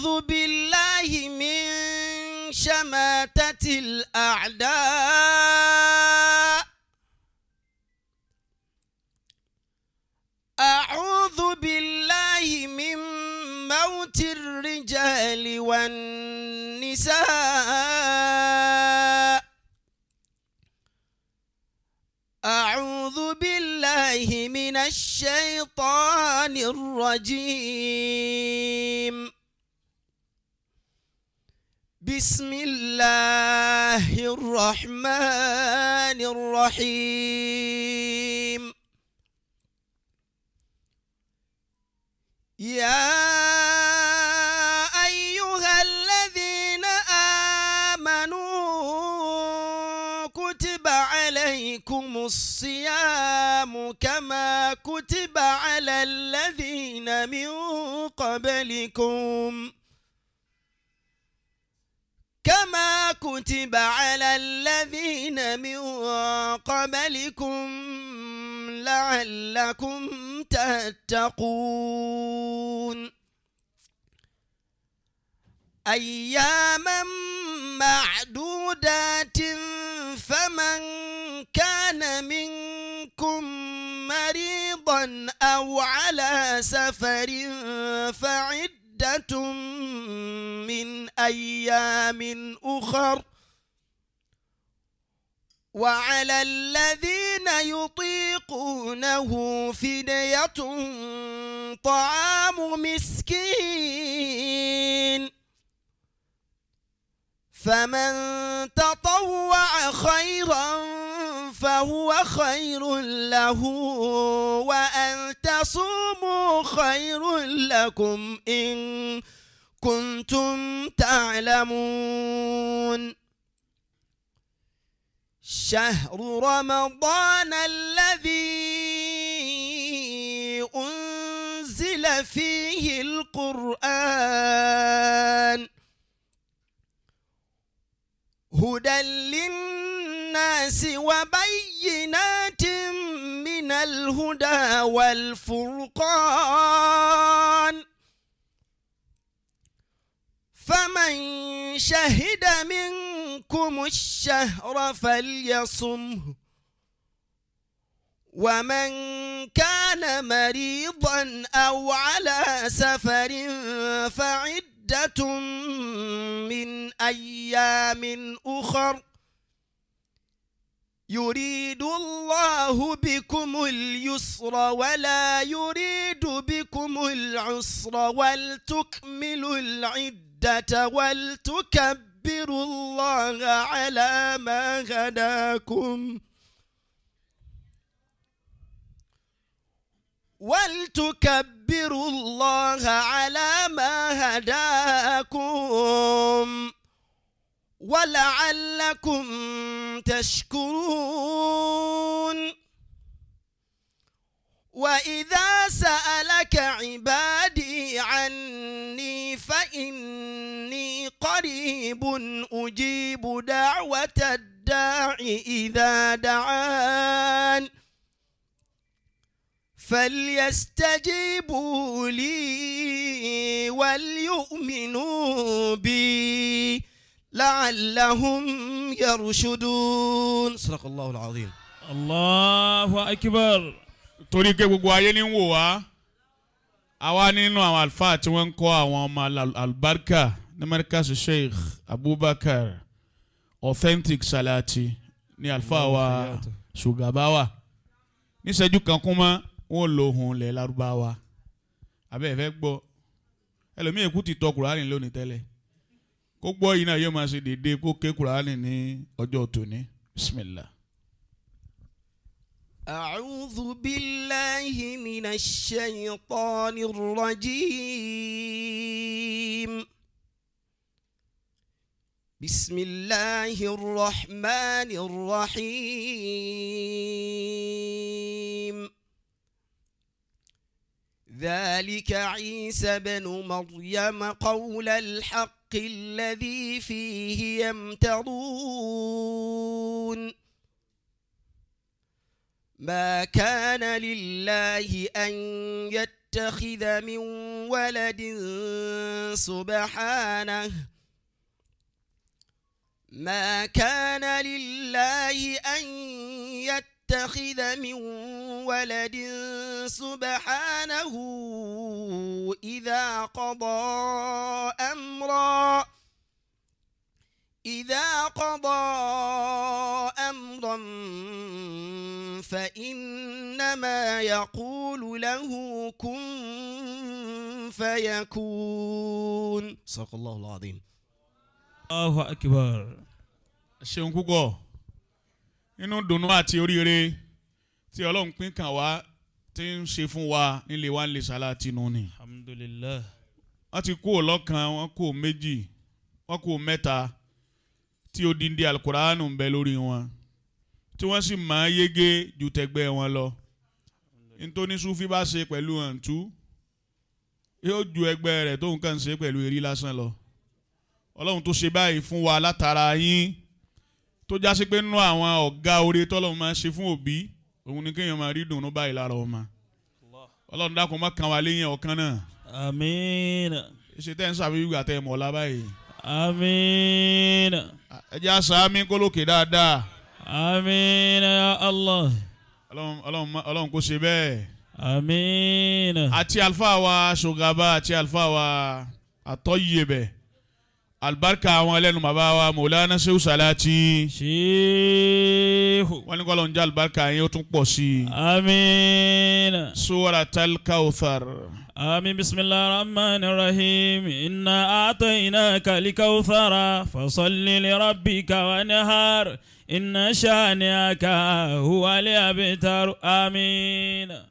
أعوذ بالله من شماتة الأعداء. أعوذ بالله من موت الرجال والنساء. أعوذ بالله من الشيطان الرجيم. بسم الله الرحمن الرحيم. يا أيها الذين آمنوا كتب عليكم الصيام كما كتب على الذين من قبلكم كما كتب على الذين من قبلكم لعلكم تتقون. أياما معدودات، فمن كان منكم مريضا أو على سفر فعدة من أيام أخر، وعلى الذين يطيقونه فدية طعام مسكين، فمن تطوع خيرا فهو خير له، وأن تصوموا خير لكم إن كنتم تعلمون. شهر رمضان الذي أنزل فيه القرآن هدى للناس وبينات من الهدى والفرقان، فمن شهد منكم الشهر فليصمه، ومن كان مريضا أو على سفر فعدة من أيام أخر، يريد الله بكم اليسر ولا يريد بكم العسر، ولتكملوا العدة ولتكبروا الله على ما هداكم ولتكبروا الله على ما هداكم ولعلكم تشكرون. وإذا سألك عبادي عني فإني قريب أجيب دعوة الداع إذا دعان، فليستجيبوا لي وليؤمنوا بي لعلهم يرشدون. صدق الله العظيم. Allahu akbar. Torí pé gbogbo ayé ní ń wò wá, àwa nínú àwọn àlùfáà tí wọ́n ń kọ́ àwọn ọmọ albarka ní Markaz Sheikh Abubakar Authentic Salati ní àlùfáà wa Ṣùgàbáwà. Níṣẹ́jú kan kún mọ́ wọn ò lo ohun ilẹ̀ Lárúbáwá abẹ́ ẹ̀ fẹ́ gbọ́. Ẹlòmíì kú ti tọ Kùránì lónìí tẹ́lẹ̀, kó gbọ́ yìí náà yóò máa ṣe déédéé kó ké Kùránì ní ọjọ́ tòní. Bismillah. أعوذ بالله من الشيطان الرجيم. بسم الله الرحمن الرحيم. ذلك عيسى بن مريم قول الحق الذي فيه يمترون. ما كان لله أن يتخذ من ولد سبحانه ما كان لله أن يتخذ من ولد سبحانه إذا قضى أمرا إذا قضى أمرا فإنما يقول له كن فيكون صدق الله العظيم. Allahu akbar. Ṣeun púpọ̀. Inú dùnnú àti oríire tí Ọlọ́run pín kàn wá tí ń ṣe fún wa nílé wa nílé Sàláàtì nù ni. Alhamdulillah. Wọ́n ti kú ọlọ́kan, wọ́n kú méjì, wọ́n kú mẹ́ta tí odindi alukuraanu ń bẹ lórí wọn, tí wọ́n sì máa yege ju tẹgbẹ́ wọn lọ. Nítorí Sufi bá ṣe pẹ̀lú àǹtú yóò ju ẹgbẹ́ rẹ̀ tó nǹkan ṣe pẹ̀lú erí lásán lọ. Ọlọ́run tó ṣe báyìí fún wa látara yín, tó já sí pé nínú àwọn ọ̀gá oore tọ́lọ́run máa ń ṣe fún òbí òun ni kéèyàn máa rí dùnú báyìí lára ọmọ. Ọlọ́run dákun má kàn wá léyìn ọ̀kan náà. Àmín. Ṣe tẹ́ ń ṣàfihàn àtẹ mọ̀ọ́lá báyìí? Àmín. Ẹ jẹ́ àṣà mi kólókè dáadáa. Àmín ya Allah. Ọlọ́run, Ọlọ́run, Ọlọ́run kò ṣe bẹ́ẹ̀. Àmín. Àti àlùfáà wa Ṣògàbá àti àlùfáà wa Àtọ́yẹbẹ̀, alibarika àwọn ẹlẹ́nu bàbá wa Mọ̀lánà Ṣéhù Sàláàtì. Ṣéhù. Wọ́n ní kọ́lọ́n jẹ́ alibarika yín ó tún pọ̀ sí i. Àmín. Suratal Kawthar. آمين. بسم الله الرحمن الرحيم. إنا أعطيناك الكوثر فصل لربك وانحر إن شانئك هو الأبتر. آمين.